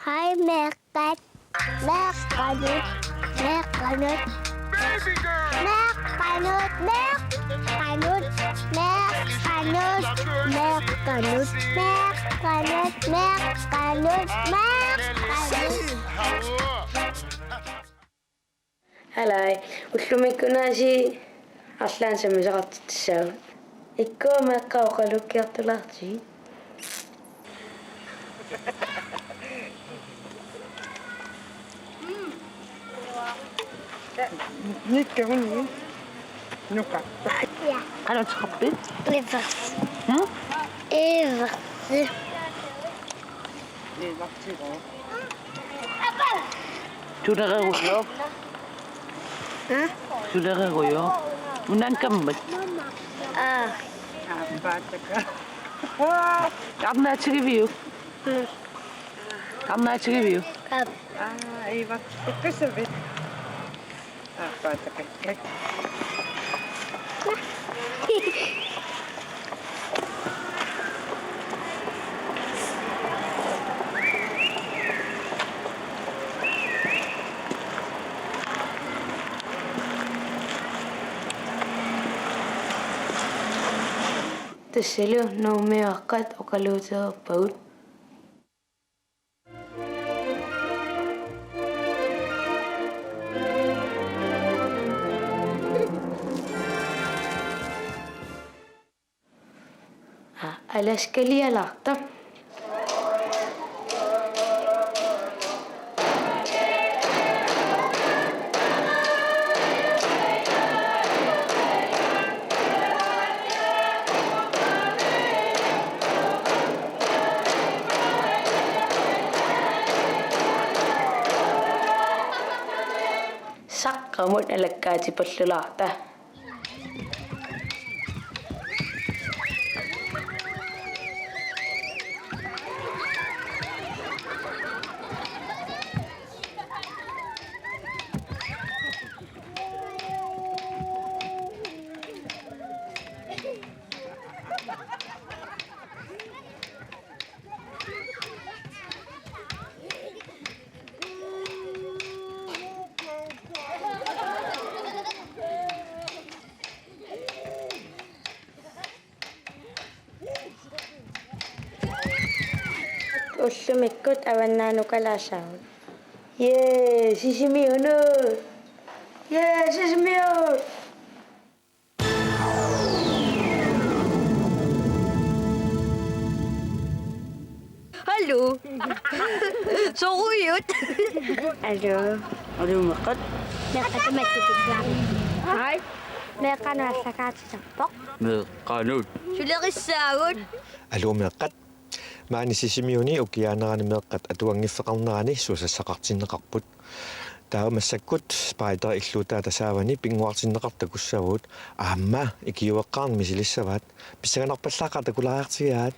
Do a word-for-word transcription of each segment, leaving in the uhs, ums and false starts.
Hej, meeqqat. Meeqqanut, meeqqanut. Meeqqanut, meeqqanut, meeqqanut, meeqqanut, meeqqanut, meeqqanut, meeqqanut. Alai, ullumikkunaasiit arlaannik sammisaqartitassaagut. Ikkua meeqqat oqalukkiartulaartigit. Nikka, hun, nuka. Ja. Qanoq ateqarpit? Levers. Hmm? Levers. Tulereerujoq. Hæ? Tulereerujoq. Unankkammat. Aa. Aappaataka. Arnaatigiviuk? Mm. Arnaatigiviuk? Aap. Aa, iva. Ikkasavit. Aappaataka. Tassalu Nuummi meeqqat oqaluutereerpagut. Aa, Alaskalialaartoq. Saqqumut alakkaatipallalaarta. Ullumikkut avannaanukalaassagut. Jee, Sisimiunut! Jee, Sisimiut! Hallo. Sorujuit. Hallo. Hallo, meeqqat. Meeqqat, meeqqat. Hej. Meeqqanut aallakaatitappoq. Meeqqanut. Sulerissaagut. Hallo, meeqqat. Maani Sisimiuni ukiaanerani meeqqat atuanngiffeqarnerani susassaqartinneqarput. Taava massakkut Spider illuutaata saavani pinnguartinneqartut takussavagut, aamma ikiueqqaarneq misilissavaat. Pissanganarpallaaqaaq takulaariartigigaat.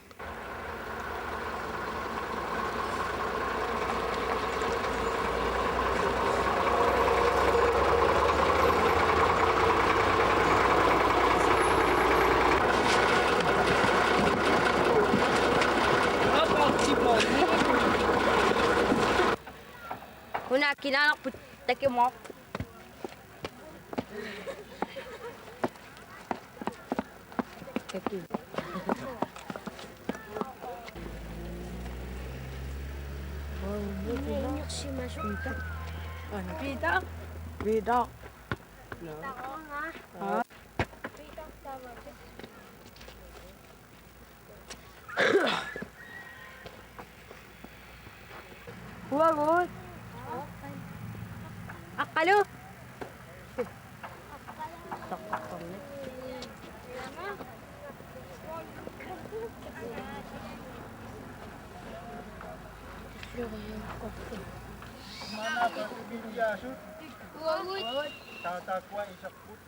Una kinaanarput takimuaq. Taki. Peter. Peter. Uagut. Aqqalu. Uagut. Taava taakkua iserput.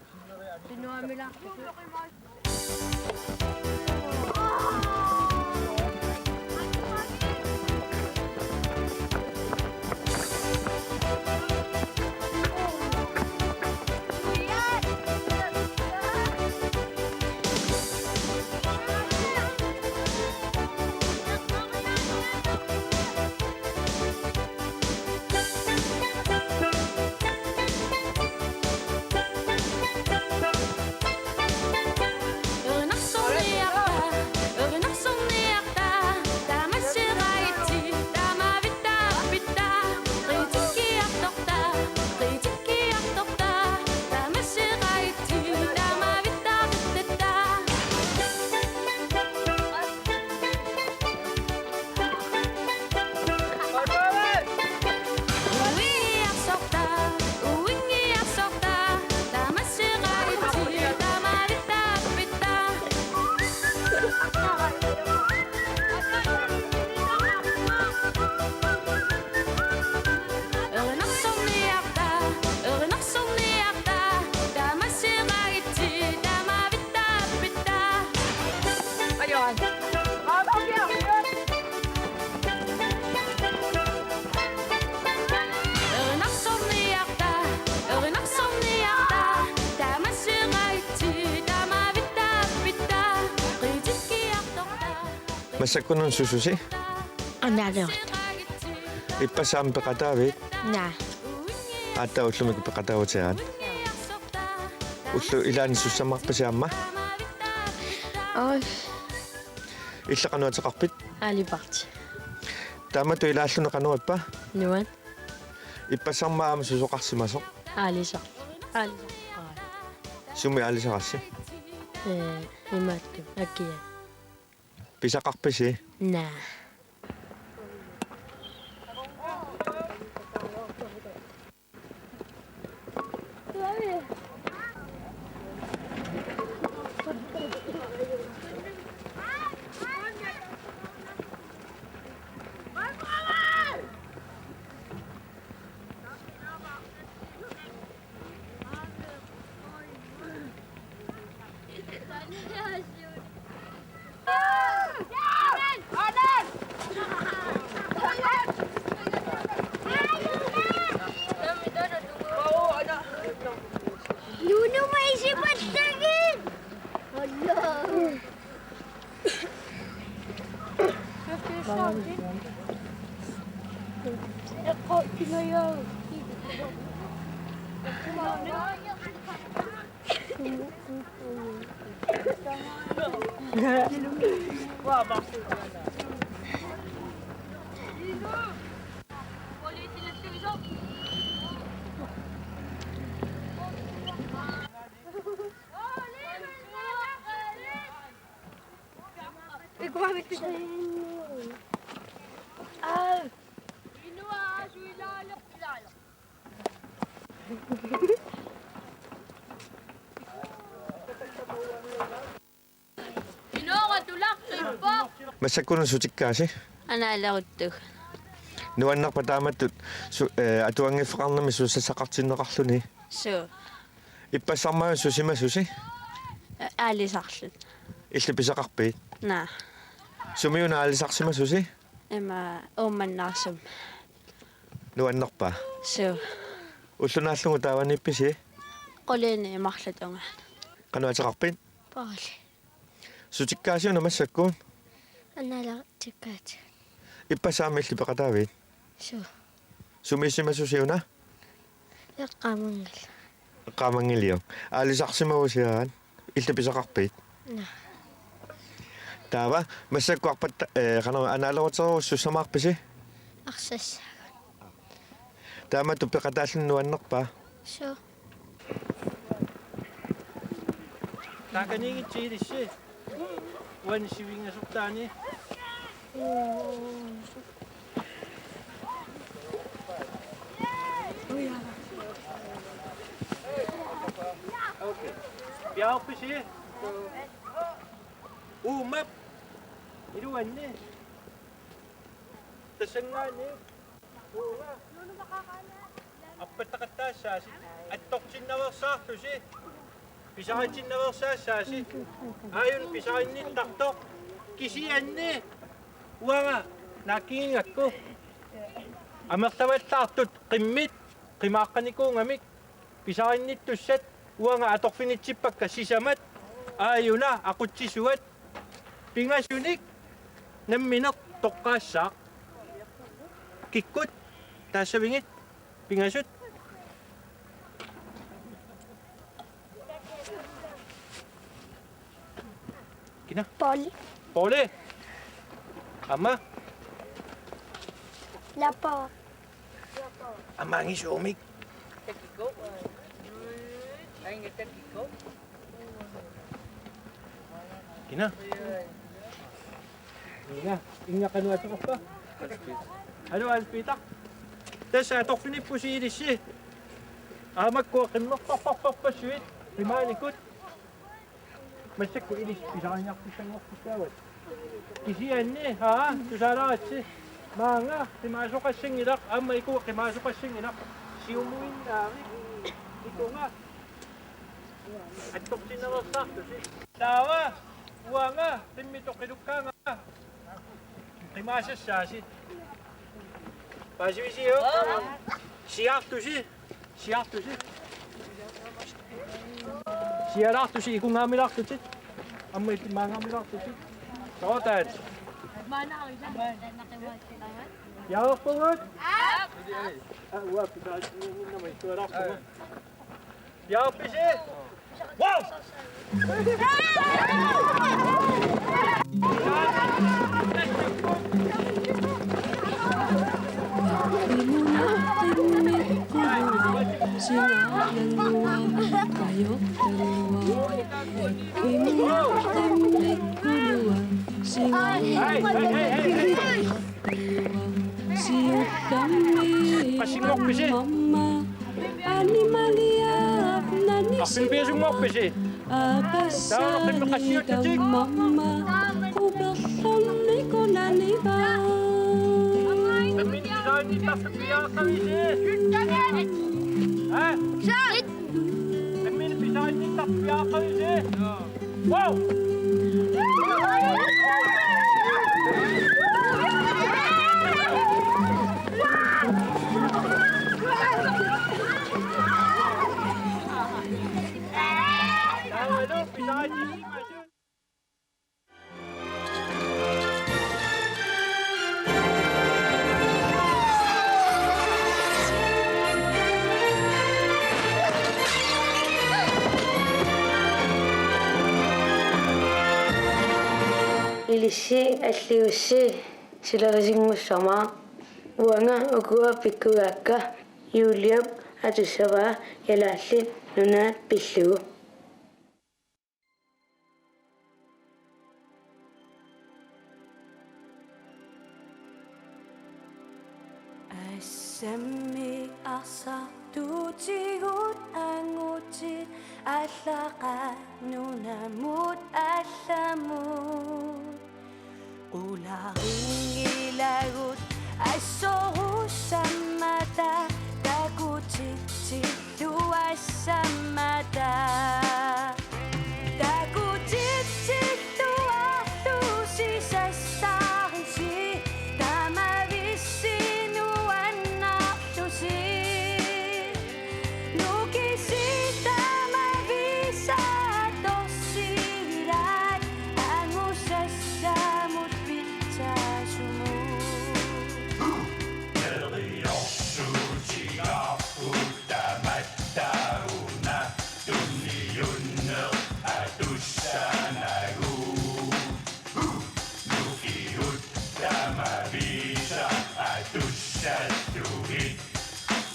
Massakkununa sususi? Anaalerutta. Ippassaq aamma peqataavit? Naa. Aatsaat ullumi peqataavit aat? Ullut ilaanni sussamaarpisi aamma? Oj. Illit qanoq ateqarpit? Aaliparti. Taamatut ilaalluni qanoq ippa? Nuann. Ippassaarmat aamma susoqarsimasoq? Aalisaq. Aalisaq. Sumi aalisarassi? Ee, imaattumik. Akia. Pisaqarpisi? Naa. Nuno maisi pattagit. Massakkununa sutikkaasi? Anaaleruttugut. Nuannerpa taamatut su-, ee, atuanngiffeqarnermi susassaqartinneqarluni? Suu. Ippassarmaana susimasusi? Aalisarluni. Illit pisaqarpit? Naa. Sumiuna aalisarsimasusi? Ima Uummannaarsummi. Nuannerpa? Suu. Ulloq naallugu taavaniippisi? Quliini marluk tungaanut. Qanoq ateqarpit? Pauli. Sutikkaasiuna massakkut? Anaaleruttukkaatigut. Ippassaq aamma illit peqataavit? Suu. Sumiissimasusi una? Eqqaamanngilaq. Eqqaamanngiliuk? Aalisarsimavusi aat? Illit pisaqarpit? Naa. Taava, massakkut arpatta, ee, qanoq anaalerutsereerussi sussamaarpisi? Arsassaagut. Taamatut peqataalluni nuannerpa? Suu. Taakaniinngitsigit ilissi. Uani sivinngasortaani. Okay. Piaarpisi? Uumap. Iluanni. Tassanngaanniit. Uunga. Arpattaqattaassaasi. Attortinnaveersaarlusi. Pisaritinnaveersaassaasi. Aajuna pisarinnittartoq. Kisianni. Uanga naakkigigakku. Amerlavallaartut qimmit. Qimaaqqanikuugamik. Pisarinnittussat uanga atorfinitsippakka sisamat aajuna aqutsisuat pingasunik nammineq toqqaassaaq. Kikkut taassavigit pingasut? Kina? Pauli. Pauli. Aamma? Lapo. Aamma angisuumik. Kina? Kina, inga qanoq ateqarpa? Hallo, Hans Peter. Tassa atorfinippusi ilissi. Aamma makkua qimmerparparparpassuit. Qimaanikut. Massakkut ilissi pisariartussanngortussaavat. Kisianni, haa, tusaalaaritsi. Maanga, qimaasoqassanngilaq, aamma ikua qimaasoqassanngilaq. Siumuinnaarit, ikunga. Attortinnaveersaartusi. Taava, uanga, qimmit toqilukkaanga. Qimaasassaasi. Paasivisiuk? Siaartusi. Siaartusi. Sialaartusi ikungaamilaartutit. Aamma illit maangaamilaartutit. Sådan. Jaarpugut. Aa, uanga pisarisinnaannginnama issualaarpunga. Jaarpisi. Wow! Qassinnguarpisi? Arfimmippiarsunnguarpisi? Taava arfimmik qassiullutik. Qamminni pisarinnittarfik piareeqqavisi? Aa? Qamminni pisarinnittarfik piareeqqavisi? Wow! Ilissi alligussi silarisinngussama. Uanga ukua pikkugaakka, Juliap atussavaa Kalaallit Nunaat pillugu. Assammik arsartuutigut angutit allaqqat nunamut allamut. Qularinngilagut assorussammata takutitsilluassammata. Takutitsilluarlusi sassarisi tamavissi nuannarlusi. Nukisitama visatorsilaat angusassamut pitsaasumut. Neriorsuutigaarput tamatta una tunniunneq atussanagu. Nukiut tamavisa atussallugit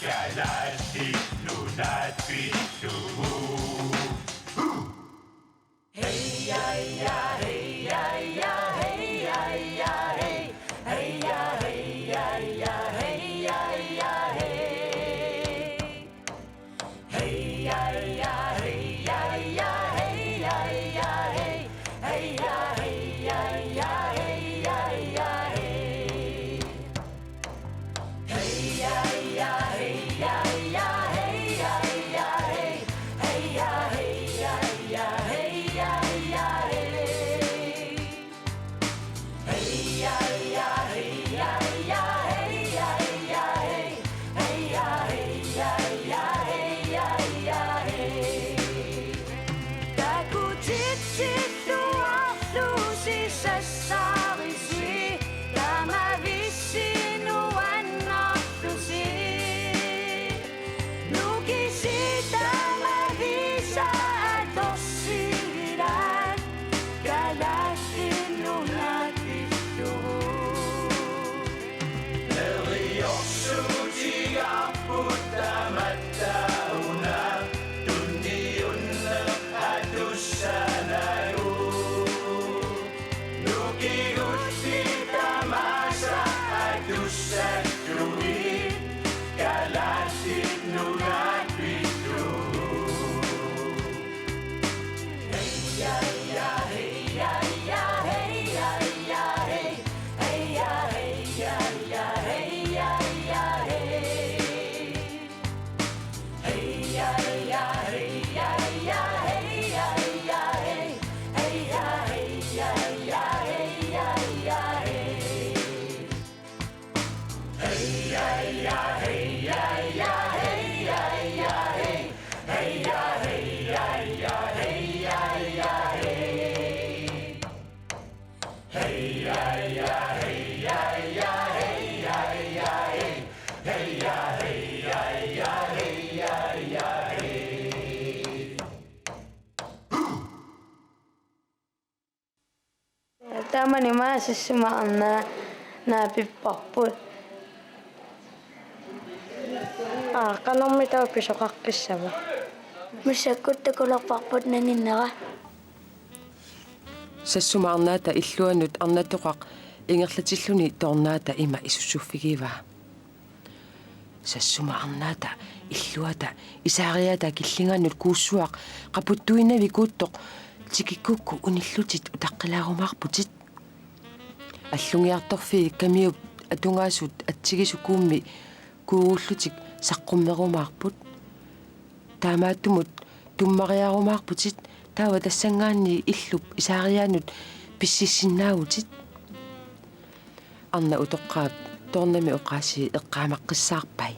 Kalaallit Nunaat pillugu. Taamani maani Sassuma Arnaa naapipparput. Aa, qanormi taava pisoqaqqissava? Massakkut takulerparput naninnera. Sassuma Arnaata illuanut Arnatoqaq ingerlatilluni Toornaata ima isussuffigivaa. Sassuma Arnaata illuata isaariata killinganut kuussuaq qaputtuinnavik kuuttoq tikikkukku unillutit utaqqilaarumaarputit. Allungiartorfii Kamiup atungaasut atsigisut kuummi kuugullutik saqqummerumaarput. Taamaattumut tummariarumaarputit, taava tassanngaanniit illup isaarianut pississinnaavutit. Arnap utoqqaap Toornami oqaasii eqqaamaqqissaarpai.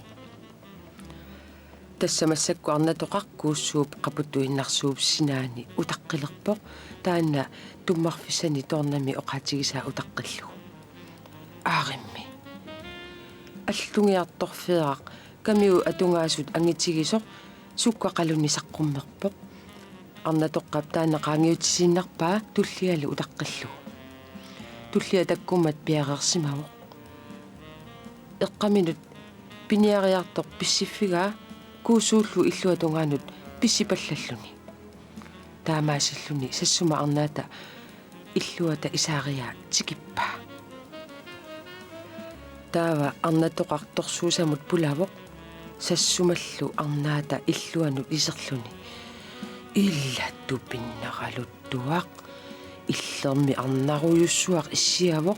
Tassa massakkut Arnatoqaq kuussuup qaputtuinnarsuup sinaani utaqqilerpoq, taanna tummarfissani Toornami oqaatigisaa utaqqillugu. Aarimmi. Allungiartorfeeraq Kamiup atungaasut angitigisoq sukkaqaluni saqqummerpoq. Arnatoqqap taanna qaangiutisiinnarpaa tullialu utaqqillugu. Tullia takkummat piareersimavoq. Eqqaminut piniariartoq pissiffigaa kuussuullu illuata tungaanut pissipallalluni. Taamaasilluni Sassuma Arnaata illuata isaariaa tikippaa. Taava Arnatoqaq torsuusamut pulavoq, Sassumallu Arnaata illuanut iserluni. Ila tupinnaraluttuaq. Illermi arnarujussuaq issiavoq,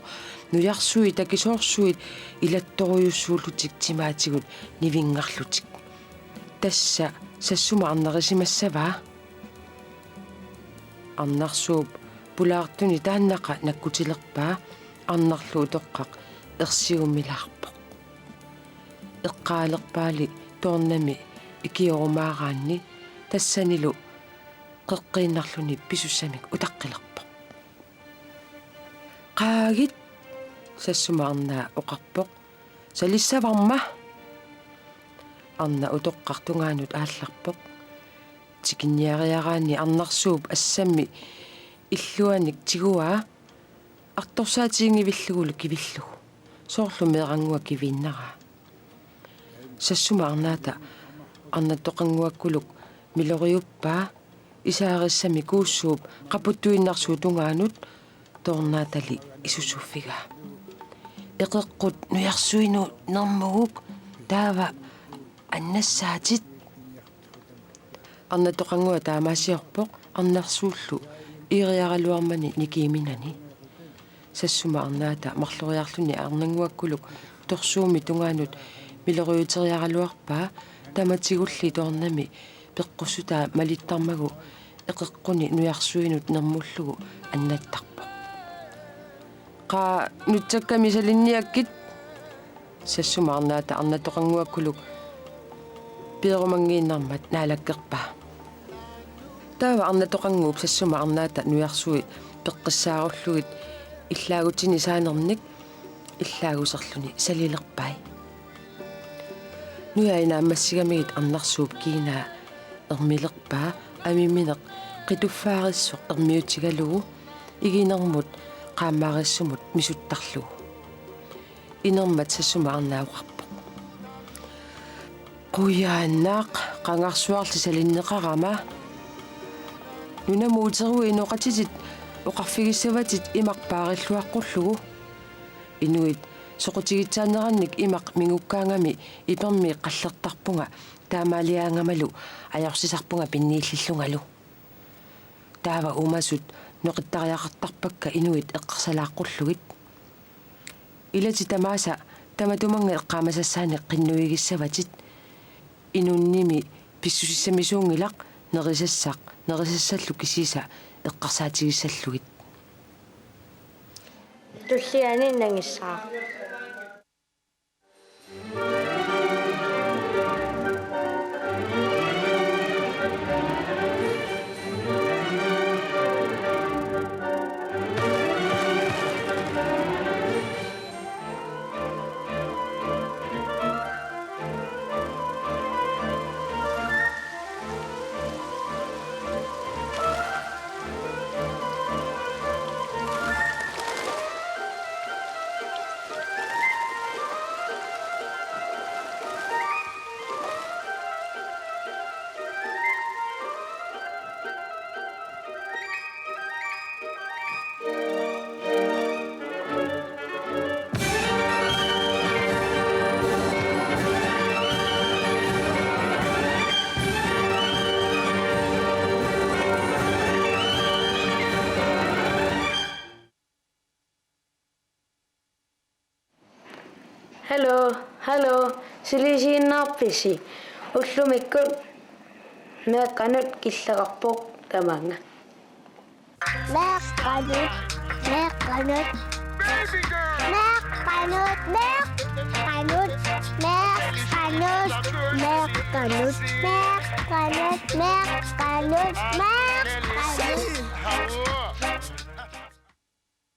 nujarsuit takisoorsuit ilattorujussuullutik timaatigut nivinngarlutik. Tassa Sassuma arnarisimassavaa. Arnarsuup pulaartuni taannaqa nakkutilerpaa, arnarlu utoqqaq ersiummilaarpoq. Eqqaalerpaali Toornami ikiorumaaraanni, tassanilu qeqqiinnarluni pisussamik utaqqilerpoq. Qaagit, Sassuma Arnaa oqarpoq. Salissavarma. Arnap utoqqaq tungaanut aallarpoq. Tikinniariaraanni Arnarsuup assammi illuanik tiguaa, artorsaatiginngivillugulu kivillugu. Soorlu meerannguaq kiviinnaraa. Sassuma Arnaata Arnatoqannguakkuluk miloriuppaa, isaarissami kuussuup qaputtuinnarsuup tungaanut Toornaatali isussuffigaa. Eqeqqut nujarsuinut nermuguk, taava annassaatit. Arnatoqannguaq taamaasiorpoq Arnarsuullu iiriaraluarmani nikiiminani. Sassuma Arnaata marloriarluni arnannguakkuluk torsuummi tungaanut miloriuteriaraluarpaa, tamatigulli Toornami peqqussutaa malittarmagu eqeqquni nujarsuinut nermullugu annattarpoq. Qaa, nutsakkami salinniakkit, Sassuma Arnaata Arnatoqannguakkuluk peerumanngiinnarmat naalakkerpaa. Taava Arnatoqannguup Sassuma Arnaata nujarsui peqqissaarullugit illaagutini saanernik illaaguserluni salilerpai. Nujai naammassigamigit Arnarsuup kiinaa ermilerpaa, amimineq qituffaarissoq ermiutigalugu iginermut qaammarissumut misuttarlugu. Inermat Sassuma Arnaa oqarpoq: Qujanaq, qangarsuarli salinneqarama. Nunamut uteruit inoqatitit oqarfigissavatit imaq paarilluaqqullugu. Inuit soqutigitsaannerannik imaq mingukkaangami ipermi qallertarpunga, taamaaliaangamalu ajorsisarpunga pinniillillungalu. Taava uumasut noqittariaqartarpakka inuit eqqarsalaaqqulluit. Ilatit tamaasa tamatumannga eqqaamasassaanik qinnuigissavatit. Inunnimi pissusissamisuunngilaq, nerisassaq nerisassallu kisiisa eqqarsaatigissallugit. Tulliani nangissaaq. Hallo, hallo, sulisiinnarpisi? Ullumikkut meeqqanut killeqarpoq tamaanga. Meeqqanut, meeqqanut. Meeqqanut, meeqqanut, meeqqanut, meeqqanut, meeqqanut, meeqqanut, meeqqanut.